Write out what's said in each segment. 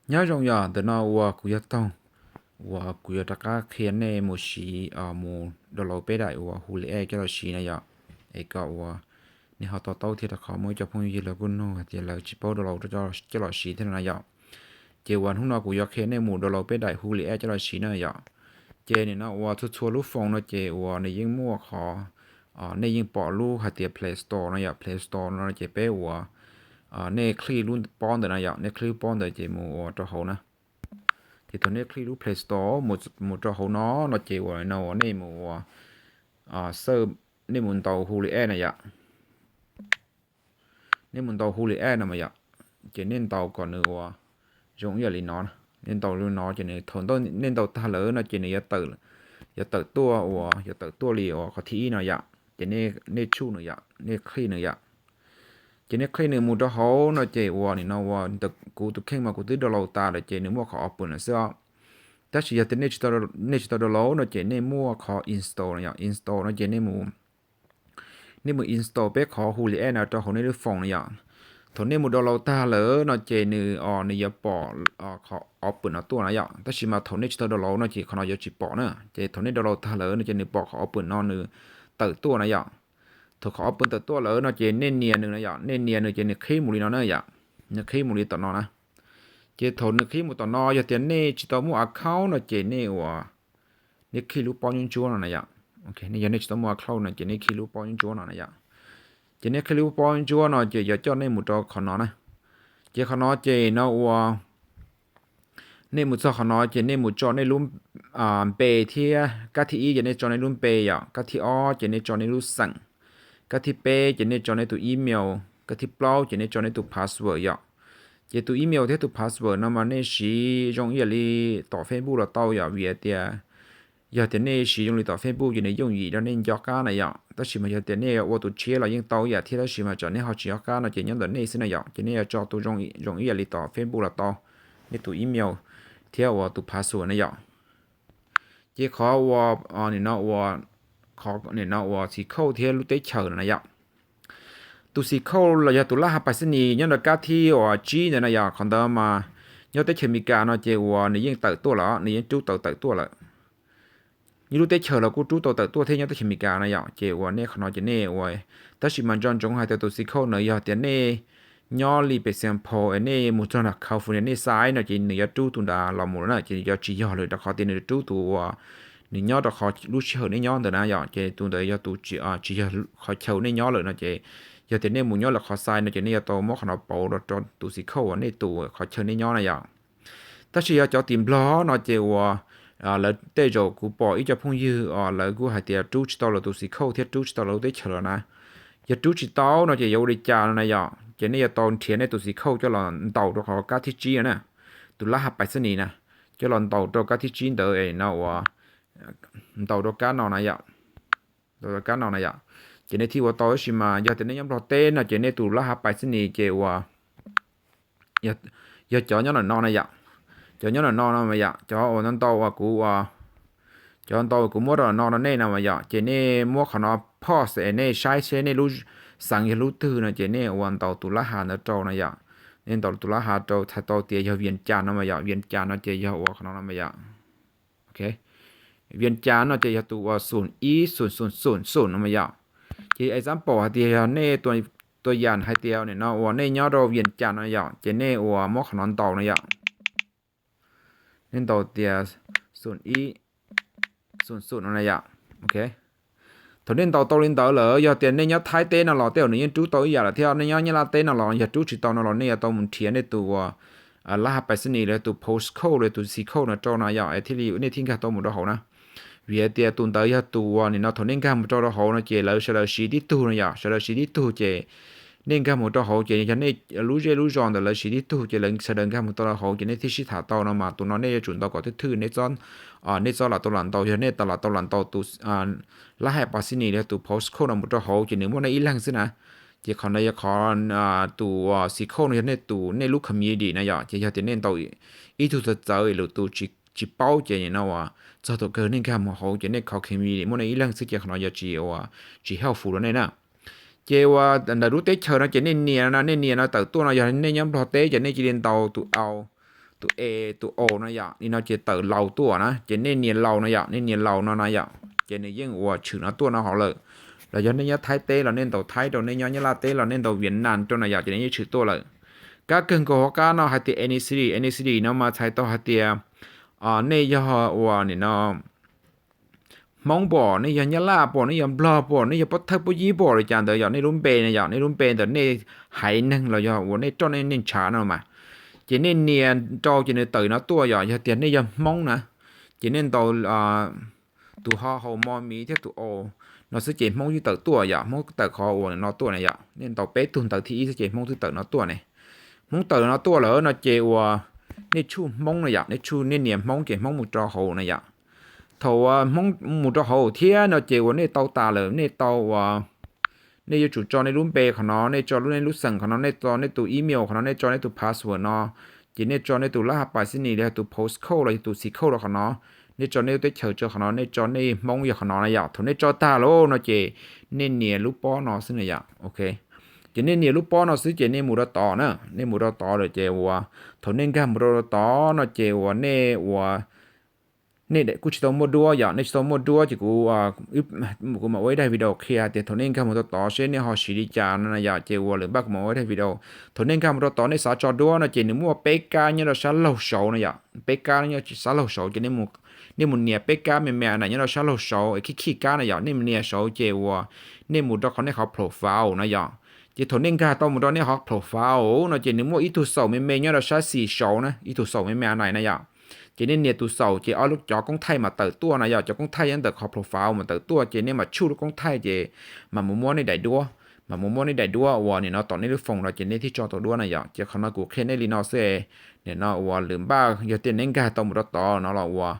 Nyob zoo yom, ntawm no uas kuv yog Toog, uas kuv yuav rov qab qhia nej mus siv, mus download peb daim uas Hulias coj los siv na yom, es kom uas nej ho to taub thiab, rau qhov muaj ib co phooj ywg lawv kuj nug hais tias lawv tsis paub download coj los siv thiab no na yom. Ces uas hnub no kuv yuav qhia nej mus download peb daim Hulias coj los siv na yom. Ces nim no uas txhua txhua lub foos no ces uas nws yeej muaj qhov, nej yeej pom lub hais tias Play Store no yom, Play Store no ces peb uas nej click lub pob ntawd na yom, nej click lub pob ntawd ces mus uas rau hauv na. Ces thaum nej click lub Play Store mus rau hauv no, no ces uas no uas nej mus uas xawb, nej mus ntaus Hulias na yom. Nej mus ntaus Hulias no mas yom, ces nej ntaus kom nws uas zoo ib yam li no. Nej ntaus li no ces nws thaum nej ntaus tag lawm no ces nws yuav tawm tuaj uas yuav tawm tuaj li uas qhov thib ib no yom. Ces nej tshuj nws yom, nej click nws yom. Ces nej click nws mus rau hauv no ces uas nim no uas kuv tus kheej mas kuv twb download tas lawm ces nws muaj qhov open lawm xwb os. Tab sis yog tias nej tsis tau download no ces nej muaj qhov install no yom, install no ces nej mus install peb qhov Hulias no rau hauv nej lub foos no yom. Thaum nej mus download tag lawm no ces nws, nws yuav pom qhov open no tuaj na yom. Tab sis mas thaum nej tsis tau download no ces qhov no yuav tsis pom na. Ces thaum nej download tag lawm no ces nws pom qhov open no nws tawm tuaj na yom. Thaum qhov open tawm tuaj lawm no ces nej nias nws na yom, nej nias nws ces nws qhib mus li no na yom. Nws qhib mus li tom no na. Ces thaum nws qhib mus tom no, yog tias nej tsis tau muaj account no ces nej uas nej click lub pob ntsuab ntsuab no na yom. Yog nej tsis tau muaj account no ces nej click lub pob ntsuab ntsuab no na yom. Ces nej click lub pob ntsuab ntsuab no ces yuav coj nej mus rau qhov no na. Ces qhov no ces no uas nej mus txog qhov no ces nej mus tso nej lub npe thiab, kab thib ib ces nej tso nej lub npe yom, kab thib ob ces nej tso nej lub xeem, kab thib peb ces nej tso nej tus email, kab thib plaub ces nej tso nej tus password yom. Ces tus email thiab tus password no mas nej siv zoo ib yam li tom Facebook los tau yom, vim tias yog tias nej siv zoo li tom Facebook ces nws yooj yim rau nej nco qab na yom. Tab sis mas yog tias nej ua tus tshiab los yeej tau ib yam thiab, tab sis mas tsam nej ho tsis nco qab no ces nyob ntawm nej xwb na yom. Ces nej yuav tso tus zoo ib yam li tom Facebook los tau, nej tus email thiab uas tus password na yom. Ces qhov uas nim no uas, qhov nim no uas xim khauj thiab lub teb chaws no na yom. Tus xim khauj los yog tus lab hav pais xib nis nyob rau kab thib uas tsib ntawd na yom, qhov ntawd mas nyob teb chaws Amelikas no ces uas nws yeej tawm tuaj lawm, nws yeej rub tau tawm tuaj lawm. Nyob lub teb chaws los kuj rub tau tawm tuaj thiab nyob teb chaws Amelikas na yom. Ces uas nej qhov no ces nej uas, tab sis mas nco ntsoov hais tias tus xim khauj no yog tias nej nyob li pem Saint Paul es nej mus txog nram California nej xaiv no ces nws yuav rub tus ntawd los mus lawm na, ces yuav tsis yog lawm rau qhov tias nws rub tus uas nws nyob rau qhov lub sij hawm nej nyob ntawd na yom. Ces tus ntawd yog tus tsis yog qhov chaw nej nyob lawm no ces yog tias nej mus nyob lawm qhov xaiv no ces nej yuav tau muab qhov no pauv rau tus xim khauj uas nej tus qhov chaw nej nyob na yom. Tab sis yog cov tim Nplog no ces uas lawv tej zaum kuv pom ib co phooj ywg lawv kuj hais tias rub tsis tau lawv tus xim khauj thiab rub tsis tau lawv lub teb chaws los na. Yog rub tsis tau no ces yuav ua li cas no na yom, ces nej yuav tau nrhiav nej tus xim khauj coj los ntaus rau qhov kab thib tsib na, tus lab hav pais xib nis na, coj los ntaus rau kab thib tsib ntawd es no uas ntaus rau kab no na yom. Ntaus rau kab no na yom. Ces nej thiaj ua tau, tab sis mas yog tias nej nyob Nplog teb no ces nej tus lab hav pais xib nis ces uas yog cov nyob ntawm no na yom. Cov nyob ntawm no no mas yom, cov uas ntau ntau uas kuv, cov ntau kuv muab rau no rau nej no mas yom, ces nej muab qhov no pause es nej saib seb nej lub xeev yog lub twg no ces nej uas ntaus tus lab hav ntawd rau na yom. Nej ntaus tus lab hav rau txhais tau tias yog Vias Cas no mas yom, Vias Cas no ces yog uas qhov no no mas yom. Vias Cas no ces yog tus uas xoom ib xoom xoom xoom xoom no mas yom. Ces example hais tias yog nej tua yam hais tias nim no uas nej nyob rau Vias Cas no yom, ces nej uas muab qhov no ntaus no yom. Nej ntaus tias xoom ib xoom xoom no na yom. Thaum nej ntaus tau li ntawd lawm, yog tias nej nyob Thaib teb no los tej zaum nws yeej rub tau ib yam lawm thiab, nej nyob Nyab Laj teb no los yog rub tsis tau no los nej yuav tau mus nrhiav nej tus uas lab hav pais xib nis los tus postcode los tus xim khauj no rau no yom, es thiaj li nej thiaj nkag tau mus rau hauv na. Vim hais tias tus ntawd yog tus uas nim no thaum nej nkag mus rau rau hauv no ces lawv sawv daws siv tib tug no yom, sawv daws siv tib tug ces nej nkag mus rau hauv ces yog nej lub zej lub zos ntawd lawv siv tib tug ces lawv sawv daws nkag mus tau rau hauv ces nej thiaj sib tham tau no mas tus no nej yuav tsum ntaus kom thwj thwj nej txhob, nej txhob lam tau lam ntaus, yog nej lam tau lam ntaus tus lab hav pais xib nis los tus postcode no mus rau hauv ces nws muaj nej ib leeg xwb na. Ces qhov no yog qhov tus xim khauj no yog nej tus nej lub community na yom, ces yog tias nej ntaus ib tug txawv txawv lwm tus tsis paub ces nim no uas txog thaum kawg nej nkag mus hauv ces nej qhov community muaj nej ib leeg xwb ces qhov no yuav tsis uas tsis helpful rau nej na. Ces uas ntawm lub teb chaws no ces nej nias no, nej nias no tawm tuaj no, yog nej nyob Nplog teb ces nej cia li ntaus tus au, tus e, tus o no yom, li no ces tawm Laus tuaj na, ces nej nias Laus no yom, nej nias Laus no na yom, ces nws yeej ua tshwm no tuaj no hauv lawm. Los yog nej nyob Thaib teb los nej ntaus Thaib rau, nej nyob Nyab Laj teb los nej ntaus Vietnam rau na yom, ces nws yeej tshwm tuaj lawm. Kab kawg nkaus hauv qab no hais tias any city, any city no mas txhais tau hais tias nej yog ua nim no Hmoob pom, nej yog Nyab Laj pom, nej yog Nplog pom, nej yog Pob Thawj Pob Yib pom li cas ntawd yom, nej lub npe na yom, nej lub npe ntawm nej haiv neeg los yog uas nej roj nej, nej ntshav no mas, ces nej nias rau ces nws tawm no tuaj yom. Yog tias nej yog Hmoob na, ces nej ntaus tus ho hau mo mi thiab tus o no xwb ces Hmoob yeej tawm tuaj yom, Hmoob tawm qhov uas no tuaj na yom, nej ntaus peb tug ntawv thib ib xwb ces Hmoob twb tawm no tuaj ne. Hmoob tawm no tuaj lawm no ces uas nej tshuj Hmoob na yom, nej tshuj, nej nias Hmoob ces Hmoob mus rau hauv na yom. Thaum Hmoob mus rau hauv thiab no ces uas nej tau tas lawm, nej tau uas nej yuav tsum tso nej lub npe qhov no, nej tso lub, nej lub xeem qhov no, nej tso nej tus email qhov no, nej tso nej tus password no, ces nej tso nej tus lab haj pais xib nis los yog tus postcode los yog tus zip code rau qhov no, nej tso nej lub teb chaws rau qhov no, nej tso nej Hmoob yog qhov no na yom. Thaum nej tso tag lawm no ces nej nias lub pob no xwb na yom. Ok, ces nej nias lub pob no xwb ces nej mus rau tod na, nej mus rau tod lawm ces uas thaum nej nkag mus rau tod no ces uas nej uas nej kuj tsis tau muaj duab yom, nej tsis tau muaj duab ces kuv kuv mam ua ib daim video qhia tias thaum nej nkag mus rau tod seb nej ho siv li cas no na yom. Ces uas lwm npaj kuv mam ua ib daim video. Thaum nej nkag mus rau tod nej xav tso duab no ces nws muaj peb kab nyob rau sab laug saud no yom, peb kab nyob sab laug saud ces nej mus nias peb kab me me na nyob rau sab laug saud es khij khij kab na yom, nej mus nias saud ces uas nej mus rau qhov nej qhov profile no yom. Ces thaum nej nkag tau mus rau nej qhov profile no ces nws muaj ib tug xaum me me nyob rau sab xis saud na, ib tug xaum me me na na yom. Ces nej nias tus xaum ces ob lub cov koob thaij mas tawm tuaj na yom, cov koob thaij nyob ntawm qhov profile mas tawm tuaj ces nej mam tshuj lub koob thaij ces mam mus muab nej daim duab, mam mus muab nej daim duab uas nim no tom nej lub foos no ces nej thiaj tso tau duab na yom. Ces qhov no kuv qhia nej li no xwb, nim no uas lwm npaj yog tias nej nkag tau mus rau tod no los uas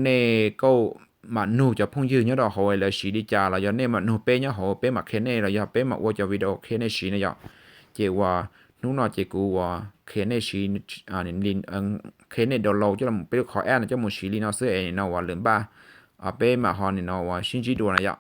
nej kuj mam nug cov phooj ywg nyob rau hauv lawv siv li cas los yog nej mam nug peb nyob hauv peb mam qhia nej los yog peb mam ua cov video qhia nej siv na yom. Ces uas hnub no ces kuv uas qhia nej siv, qhia nej download coj los peb lub qhov app no coj mus siv li no xwb es no uas lwm npaj peb mam ho nim no uas sib ntsib dua na yom.